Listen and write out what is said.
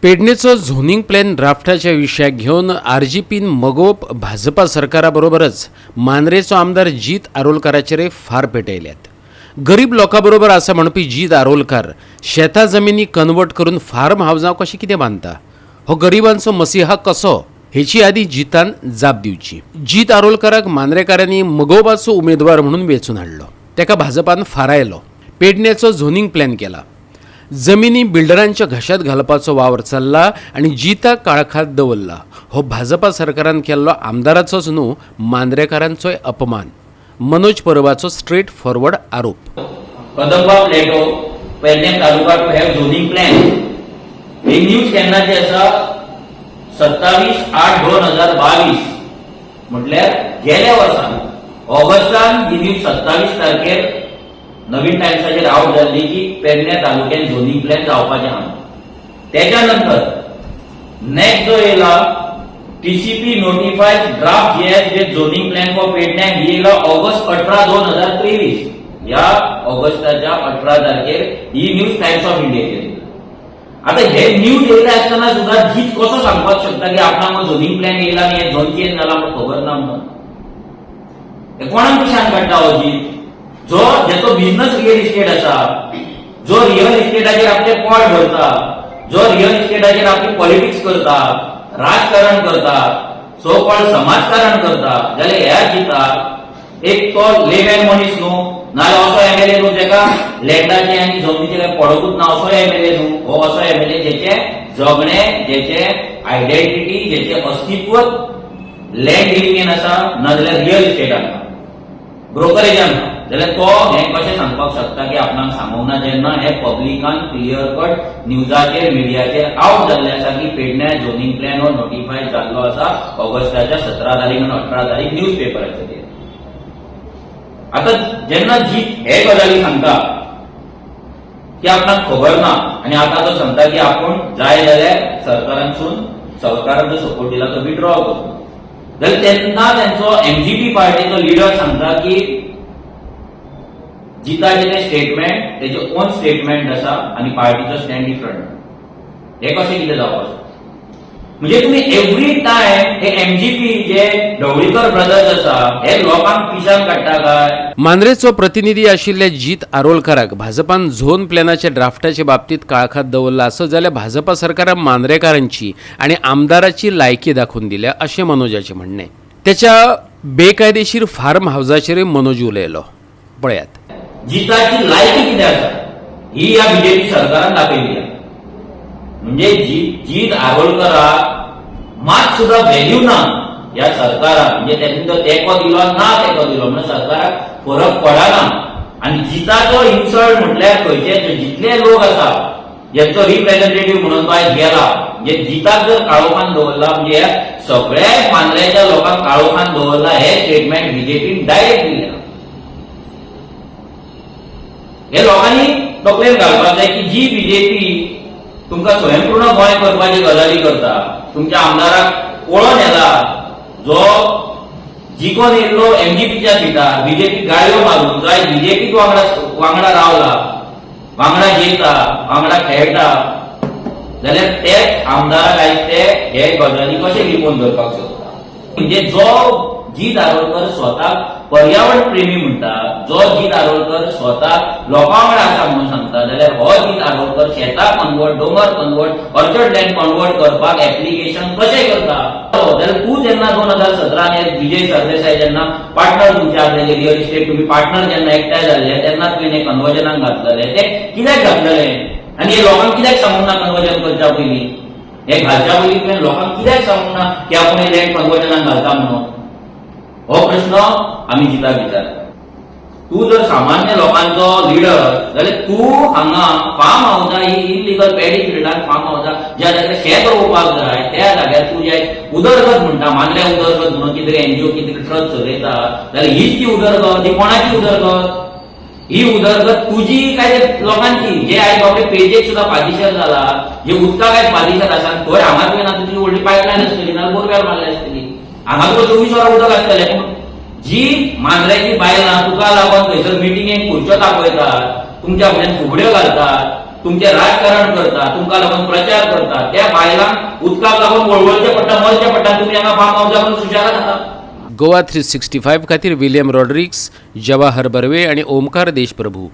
पेडणेचो zoning plan ड्राफ्टाच्या विशयाक घेवन आरजीपीन मगोप भाजपा सरकाराबरोबरच मांद्रेचो आमदार जीत आरोलकाराचेरय फार पेटयल्यात. गरीब लोकां बरोबर आसा म्हणपी जीत आरोलकार शेता जमिनी कन्वर्ट करून फार्म हावजां कशें कितें बांदता? हो गरिबांचो मसिहा कसो? हेची आदी जितान जाप दिवची. जीत आरोलकाराक मांद्रेकारांनी मगोबाचो उमेदवार म्हणून वेंचून हाडलो, तेका भाजपान फारायलो. पेडण्याचो झोनिंग प्लॅन केला, जमिनी बिल्डरांच्या घशात घालपाचो वावर चल्ला आनी जिताक काळखात दवरला. हो भाजपा सरकारान केल्लो आमदाराचोच न्हू, मांद्रेकारांचोय अपमान. मनोज परबाचो स्ट्रेट फॉरवर्ड आरोप. Kadamba plateau, Pernem taluka to have zoning plan. He news केन्नाची आसा? 27/8/2022, म्हटल्यार गेल्या वर्सा ऑगस्टान ही न्यूज 27 तारखेर नवीन टायम्साचेर आवट जाल्ली की पेडणे तालुक्यान झोनिंग प्लॅन जावपाचें आहा. तेच्या नंतर नेक्स्ट जो येयला, TCP notifies draft GS with zoning plan for Pernem, ही येयला ऑगस्ट 18, 2023. ह्या ऑगस्टाच्या 18 तारखेर ही न्यूज टायम्स ऑफ इंडियाचेर. आता हे न्यूज येयले आसतना सुद्धा जीत कसो सांगपाक शकता की आपणाक झोनिंग प्लॅन येयला आनी हे झोन चेंज जाला म्हण खबर ना म्हणून? हे कोणाक पिशान काडटा हो जीत, जो जेचो बिझनस रियल इस्टेट आसा, जो रियल इस्टेटाचेर आपले पोट भरता, जो रियल इस्टेटाचेर आपली पॉलिटिक्स करता, राजकारण करता, सो कॉल्ड समाजकारण करता? जाल्यार ह्या जिताक एक तो लेमॅन मनीस न्हू, नाजाल्यार असो एमएलए न्हू जेका लँडाचे आनी जमनीचे काय पडकूच ना, असो एमएलए न्हू. हो असो एमएलए जेचे जगणे, जेचे आयडेंटिटी, जेचे अस्तित्व लँड डिलिंगेन आसा, नाजाल्यार रियल इस्टेटान, ब्रोकरेजान, जाल्यार तो हें कशें सांगपाक शकता की आपणाक सांगूंक ना, जेन्ना हे पब्लिकान क्लियर कट न्यूजाचेर, मिडियाचेर आवट जाल्लें आसा की पेडण्या झोनिंग प्लॅन हो नोटिफाय जाल्लो आसा ऑगस्टाच्या 17 तारीख आनी 18 तारीख न्यूज पेपराचेर? आतां जेन्ना जीत हे गजाली सांगता की आपणाक खबर ना आनी आतां तो सांगता की आपूण जाय जाल्यार सरकारांसून, सरकारान जो सपोर्ट दिला तो विड्रॉ करतो, जाल्यार तेन्ना तेंचो एमजीपी पार्टीचो लिडर सांगता की जिताचे ते स्टेटमेंट तेजे ओन स्टेटमेंट आसा आनी पार्टीचो स्टँड डिफरंट. हे कशें कितें जावपाक शकता? म्हणजे तुम्ही एव्हरी टायम हे एमजीपी जे ढवळीकर ब्रदर्स आसा, हे लोकांक पिशान काडटा काय? मांद्रेचो प्रतिनिधी आशिल्ल्या जीत आरोलकाराक भाजपान झोन प्लॅनाच्या ड्राफ्टाचे बाबतीत काळखात दवरला आसत जाल्यार भाजपा सरकारान मांद्रेकारांची आनी आमदाराची लायकी दाखोवन दिल्या, अशें मनोजाचें म्हणणें. त्याच्या बेकायदेशीर फार्म हावजाचेरय मनोज उलयलो, पळयात. जिताची लायकी कितें आसा ही ह्या बीजेपी सरकारान दाखयली आसा. म्हणजे जीत आरोलकराक मात सुद्धा व्हॅल्यू ना ह्या सरकाराक. म्हणजे तेणी तो तेंको दिलो ना, तेंको दिलो म्हणून सरकाराक फरक पडना. आनी जिताचो इन्सल्ट म्हटल्यार खंयचे जितले लोक आसा ज्यांचो रिप्रेझेंटेटिव्ह म्हणून तो आयज गेला, म्हणजे जिताक जर काळोखान दवरला म्हणजे ह्या सगळ्या मांद्र्याच्या लोकांक काळोखान दवरला, हे स्टेटमेंट बीजेपीन डायरेक्ट दिलें. हे लोकांनी तकलेन घालपाक जाय की जी बीजेपी तुमकां स्वयंपूर्ण गोंय करपाची गजाली करता, तुमच्या आमदाराक पळोवन येता, जो जिकोन येयल्लो एमजीपीच्या सिटार बीजेपी गाळयो मारून, जो आयज बीजेपीक वांगडा वांगडा रावला, वांगडा जेयता, वांगडा खेळटा, जाल्यार तेच आमदाराक आयज ते हे गजाली कशे लिपोवन दवरपाक शकता? म्हणजे जो जीत आरोलकर स्वताक पर्यावरण प्रेमी म्हणटा, जो जीत आरोलकर स्वताक लोकां वांगडा आसा म्हणून सांगता, जाल्यार हो जीत आरोलकर शेतां कन्वर्ट, दोंगर कन्वर्ट, ऑर्चर्ड लँड कन्वर्ट करपाक एप्लिकेशन कशें करता? जाल्यार तूं जेन्ना 2017 विजय सरदेसाय जेन्ना पार्टनर तुमचे आसले, रियल इस्टेट तुमी पार्टनर जेन्ना एकठांय जाल्ले, तेन्ना तुवें कन्वर्जनाक घातलेले ते कित्याक घातलेले आनी हे लोकांक कित्याक सांगूंक ना? कन्वर्जन करच्या पयलीं, हे घालच्या पयलीं तुवें लोकांक कित्याक सांगूंक ना की आपूण हे लँड कन्वर्जनाक घालता म्हणून? हो प्रश्न आमी जिताक विचारता. तूं जर सामान्य लोकांचो लिडर जाल्यार तूं हांगा फार्म हावसां ही इलिगल, पॅडी फिल्डान फार्म हावसां, ज्या जाग्यार शेत रोवपाक जाय त्या जाग्यार तूं जे उदरगत म्हणटा, मांद्र्या उदरगत म्हणून कितें एनजीओ, कितें ट्रस्ट चलयता, जाल्यार हीच ती उदरगत? ही कोणाची उदरगत? ही उदरगत तुजी काय ते लोकांची, जे आयज बाबडे पेजेक सुद्दां पादिशर जाला, जे उदकाक आयज पादिशर आसा? थंय हांगा तुवें आतां तुजी व्हडली पायपलायन आसतली, नाल्यार बोरवेल मारली आसतली, हांगा तुका 24 वरां उदक आसतलें. पूण जी मांद्र्याची बायलां तुका लागून थंयसर मिटिंगेक खुर्च्यो दाखयतात, तुमच्या फुड्यान फुगड्यो घालतात. तुमचें राजकारण करता, तुमकां लागून प्रचार करता, त्या बायलांक उदकाक लागून वळवळचें पडटा, मरचें पडटा, तुमी हांगा फार्म हावसा करून सुशेगाद आसा. गोवा 365 खातीर विलियम रॉड्रिक्स, जवाहर बर्वे आणि ओमकार देशप्रभू.